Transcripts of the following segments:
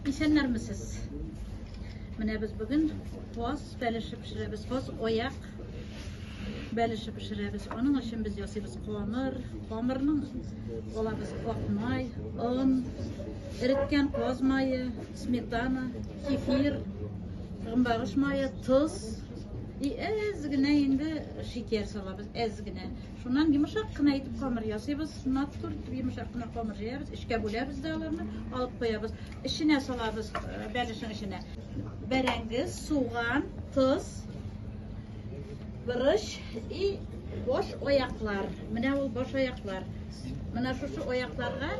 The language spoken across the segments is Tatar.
Исәннәрмесез? Менә без бүген каз бәлеше пешерәбез, каз аяк бәлеше пешерәбез. Аның өчен без ясыйбыз камыр. Камырның алабыз ак май, он, эреткән каз мае, сметана, кефир, гөмбагыш мае, тоз и әз генә инде шикәр салабыз, әз генә. Шуннан йомшак кына итеп камыр ясыйбыз. Матур итеп йомшак кына камыр җәябез. Өчкә бүләбез дә аларны, алып куябыз. Эченә салабыз, бәлешнең эченә. Бәрәңге, суган, тоз, борыч и баш аяклар. Менә ул баш аяклар. Менә шушы аякларга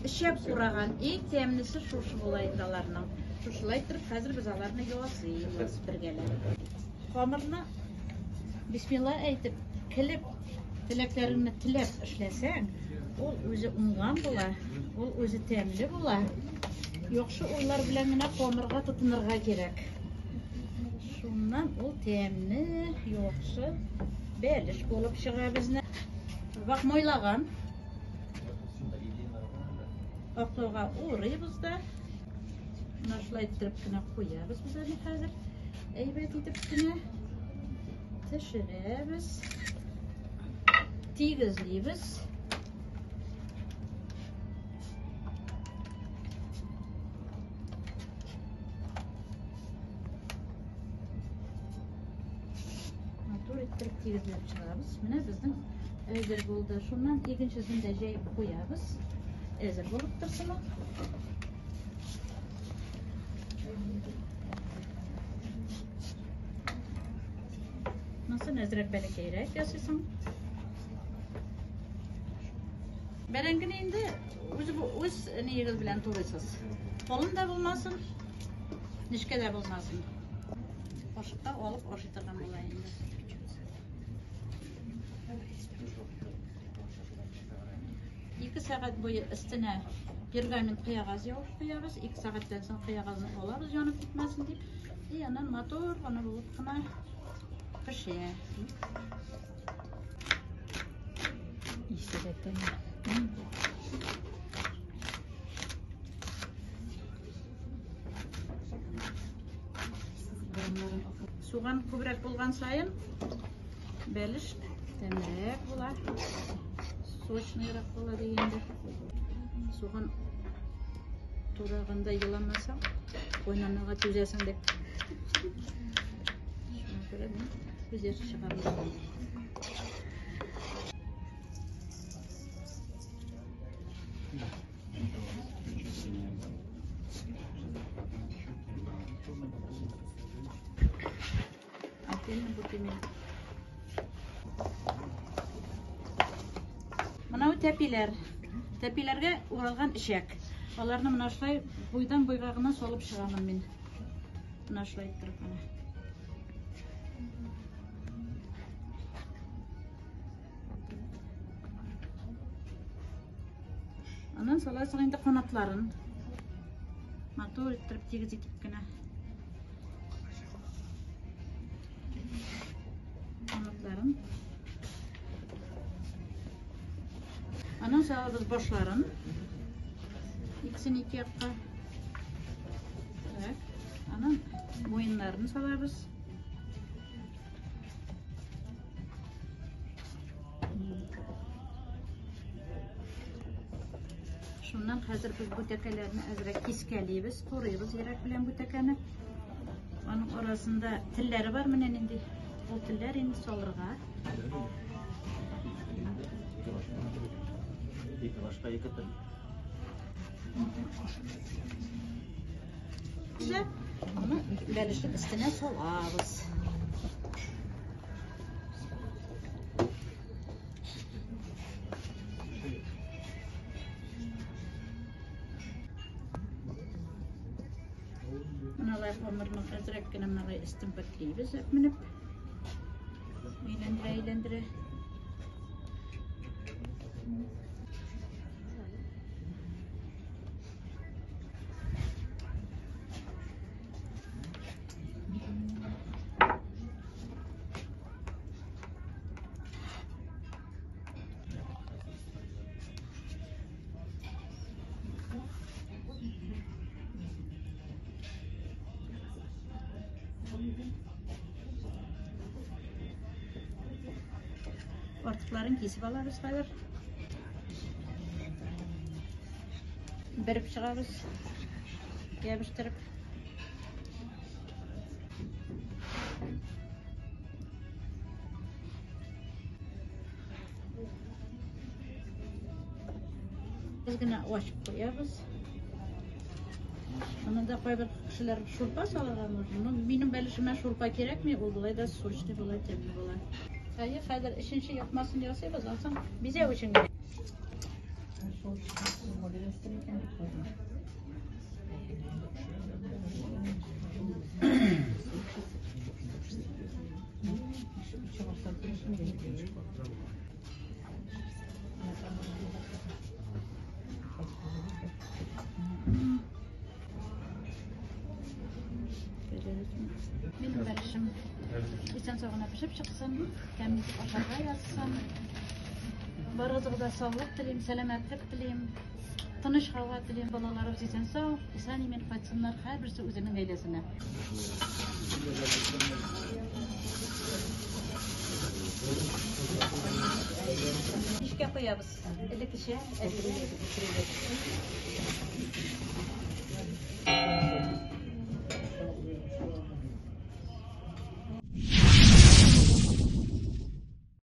эчәп ураган. Иң тәмлесе шушы була инде аларның. Шушылай итеп хәзер без аларны ясыйбыз бергәләп. Камырны бисмилла әйтеп, келеп, теләкләреңне теләп эшләсәң, ул үзе уңган була, ул үзе тәмле була. Яхшы уйлар белән генә камырга тотынырга кирәк. Шуннан ул тәмле, яхшы бәлеш булып чыга безне. Вак майлаган. Аклауга урыйбыз да. Менә шулай иттереп кенә куябыз без аны хәзер. Әйбәт итеп кенә төшерәбез. Тигезлибез. Матур иттереп тигезләп чыгабыз. Менә безнең әзер булды. Шуннан икенчесен дә җәеп куябыз. Әзер булып торсын ул. Монысын әзрәк бәләкәйрәк ясыйсың. Бәрәңгене инде үз үз ниегез белән турыйсыз. Калын да булмасын, нечкә дә булмасын. Кашыкка алып ашый торган була инде. Ике сәгать буе өстенә пергамент кыягаз ябып куябыз. Ике сәгатьтән соң кыягазны алабыз, янып китмәсен дип. И аннан матур гына булып кына пешә. Исе дә тәмле. Суган күбрәк булган саен бәлеш тәмлерәк була, сочныйрак була дигәндә. Суган тураганда еламасаң, кайнанага түзәсең дип. Шуңа күрә мин күз яше чыгармадым. Отдельно бутыми. Мынау тәпиләр. Тәпиләргә уралган эчәк. Аларны менә шулай буйдан буйга гына салып чыгамын мин. Менә шулай иттереп менә. Аннан саласың инде канатларын. Матур иттереп, тигез итеп кенә. Канатларын. Аннан салабыз башларын. Икесен ике якка. Так. Аннан муеннарын салабыз. Шуннан хәзер без бүтәкәләрне әзрәк кискәлибез, турыйбыз йөрәк белән бүтәкәне. Аның арасында телләре бар менә нинди. Ул телләр инде салырга. Ике башка ике тел. Аны бәлешнең өстенә салабыз. Мыналай камырның әзрәк кенә мыналай өстен бөклибез менеп. Әйләндерә, әйләндерә. Артыкларын кисеп алабыз хәзер. Береп чыгабыз. Ябыштырып. Без генә ачып куябыз. Моны да кайбер кешеләр шурпа салырга можно. Но минем бәлешемә шурпа кирәкми, ул болай да сочный була, тәмле була. Әйе, хәзер өченче япмасын ясыйбыз, ансын бизәү өчен генә. Минем бәлешем исән сау гына пешеп чыксын, тәмле итеп ашарга язсын. Барыгызга да саулык телим, сәламәтлек телим, тыныч һава телим. Балаларыбыз исән сау, исән имин кайтсыннар һәрберсе үзенең гаиләсенә. Мичкә куябыз. Элеккечә әзерләп.